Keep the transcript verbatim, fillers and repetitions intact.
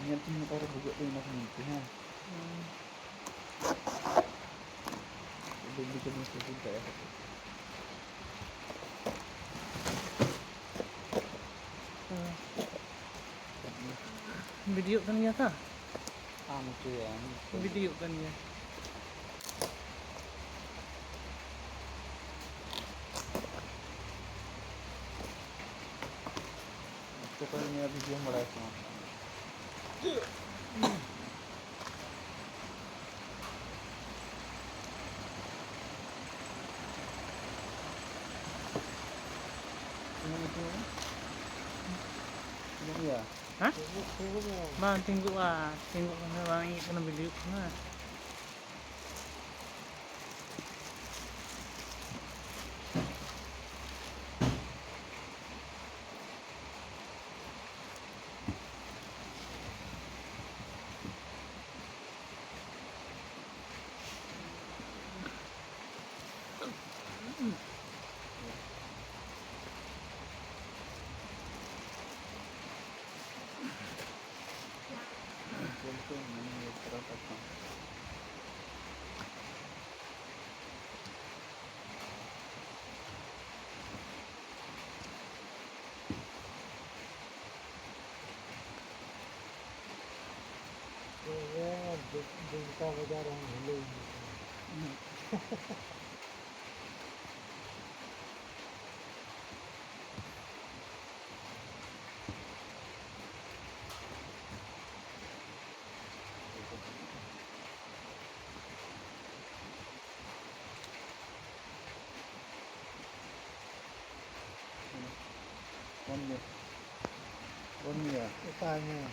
ᱧᱮᱞ ᱛᱤᱧ ᱚᱠᱟᱨᱮ ᱵᱷᱩᱜᱟᱹᱜ ᱫᱚ ᱤᱱᱟᱹ ᱠᱷᱟᱱ ᱤᱧ ᱯᱮ, ᱦᱮᱸ? ᱦᱩᱸ᱾ ᱰᱩᱵᱞᱤᱠᱮᱴ ᱤᱧ ᱥᱮ ᱪᱮᱫ ᱫᱟᱲᱮᱭᱟᱜᱼᱟ᱾ ᱦᱩᱸ᱾ ᱵᱷᱤᱰᱤᱭᱳᱜ ᱠᱟᱱ ᱜᱮᱭᱟ ᱛᱚ? ᱟᱢ ᱪᱮᱫ ᱮᱢ ᱵᱷᱤᱰᱤᱭᱳᱜ ᱠᱟᱱ ᱜᱮᱭᱟ᱾ ᱚᱠᱛᱚ ᱠᱚ ᱧᱮᱞ ᱵᱷᱤᱰᱤᱭᱳᱢ ᱵᱟᱲᱟᱭᱟ ᱥᱮ ᱵᱟᱝ? ᱦᱮᱸ? ᱵᱟᱝ ᱛᱤᱸᱜᱩᱜᱼᱟ, ᱛᱤᱸᱜᱩᱜ ᱠᱟᱱᱟ, ᱵᱟᱝ ᱤᱭᱟᱹᱜ ᱠᱟᱱᱟ, ᱵᱷᱤᱰᱤᱭᱳᱜ ᱠᱟᱱᱟ᱾ ᱫᱩᱢᱠᱟ ᱵᱟᱡᱟᱨ ᱦᱚᱸ ᱦᱤᱞᱟᱹᱣ ᱦᱩᱭᱩᱜ ᱠᱟᱱᱟ᱾ ᱵᱚᱱ ᱧᱮᱞ, ᱵᱚᱱ ᱧᱮᱞᱟ᱾ ᱚᱠᱟ ᱧᱮᱞ?